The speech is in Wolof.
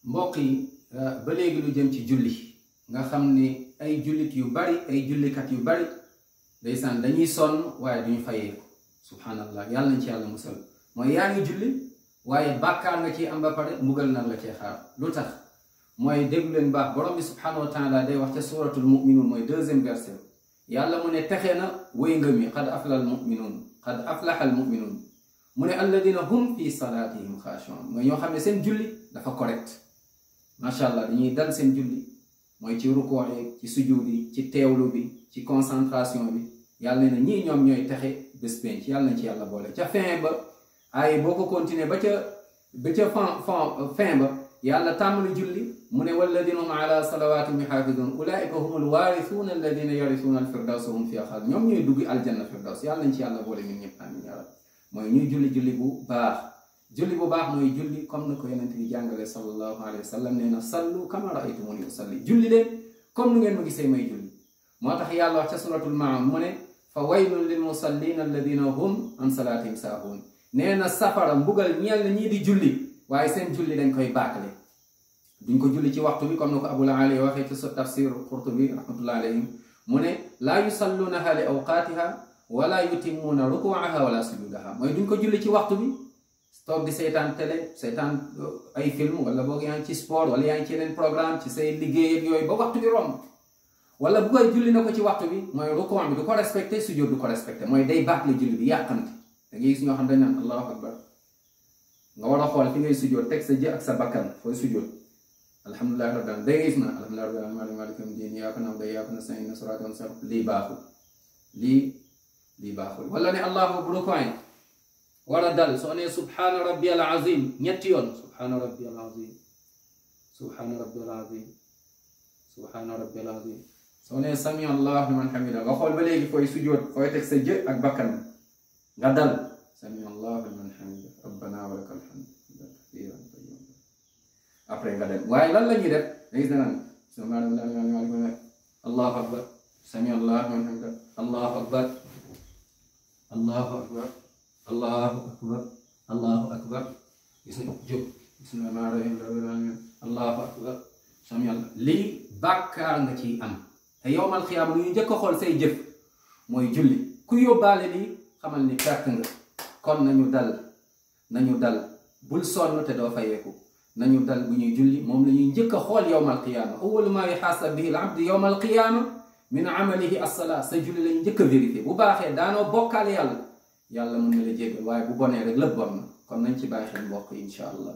mbokk yi ba léegi lu jëm ci julli nga xam ne ay jullit yu bari ay jullikat yu bari ndeysaan dañuy sonn waaye duñu fayeeku subhanallah yàlla nañ ci yàlla musal mooy yaa ngi julli waaye bàkkaar nga ci am ba pare mbugal nar la cee xaar lu tax mooy déglu leen baax borom bi subhanahu wa taala day wax ca suratul mu'minun mooy deuxième verset yàlla mu ne texe na way ngëm yi qad aflaha al mu'minun mu ne alladina hum fi salatihim xaashi'un mooy ñoo xam ne seen julli dafa correct macha allah dañuy dal seen julli mooy ci rukoo yi ci sujud yi ci teewlu bi ci concentration bi yàlla ne na ñii ñoom ñooy texe bés penc yàlla nañ ci yàlla boole ca fin ba ay boo ko continuer ba ca fin ba yàlla tàmmali julli mu ne walladina hum ala salawatihim yuhafidun ulaika humul waarisuuna alladina yarisuuna alfirdaws hum fiha xaalidun ñoom ñooy dugg aljanna firdaws yàlla nañ ci yàlla boole ñun ñëpp amin ya rabbi mooy ñuy julli bu baax mooy julli comme na ko yonent bi jàngale sallallahu alayhi wa sallam nee na sallu kama raaytumuni usalli julli leen comme nu ngeen ma gisee may julli moo tax yàlla wax ca suratul maam mu ne fa waylun lil musallin alladina hum an salatihim saahuun nee na safara mbugal ñeel na ñii di julli waaye seen julli dañ koy baakale duñ ko julli ci waxtu bi comme na ko abul ali waxee ci sa tafsir qurtubi rahmatullahi alayhim mu ne laa yusallunaha li awqaatiha wala yutimmuuna rukuuaha wala sujudaha mooy duñ ko julli ci waxtu bi toog di seetaan télé seetaan ay film wala boog yaa ngi ci sport wala yaa ngi ci yeneen programme ci say liggéey ak yooyu ba waxtu bi romb wala bu koy julli na ko ci waxtu bi mooy rukuu bi du ko respecté sujud du ko respecté mooy day baakle julli bi yàqante da ngay gis ñoo xam dañ naan allahu akbar nga war a xool fi ngay sujud teg sa jë ak sa bakkan fooy sujud alhamdulillahi rabbil alamin day gis na alhamdulillahi rabbil alamin maliki yawmi din iyyaaka na'budu wa iyyaaka nasta'iin siraatal mustaqiim lii baaxul lii baaxul wala ne allahu bu rukoy war a dal soo ne subhaana rabbiyal azim ñetti yoon subhaana rabbiyal azim subhaana rabbiyal azim subhaana rabbiyal azim soo ne sami allahu liman hamida nga xool ba léegi fooy sujud fooy teg sa jë ak bakkan nga dal sami allahu liman hamida rabbana wa lakal hamd après nga dem waaye lan la ñuy def da gis na naan allahu akbar sami allahu liman hamida allahu akbar allahu akbar allahu akbar allahu akbar gis nga jóg allahu akbar sami allah lii bàkkaar nga ciy am te yowmal xiyaama lu ñu njëkk a xool say jëf mooy julli ku yóbbaale lii xamal ni perte nga kon nañu dal bul sonn te doo fayeeku nañu dal bu ñuy julli moom la ñuy njëkk a xool yowmal qiyaama awwalu maa yuhaasab bihi al-abdu yowmal qiyaama min amalihi as-salaa sa julli lañu njëkk a vérifié bu baaxee daanoo bokkaale yàlla mën na la jéggal waaye bu bonee rek lépp bon na kon nañ ci bàyyi xel mbokk yi incha allah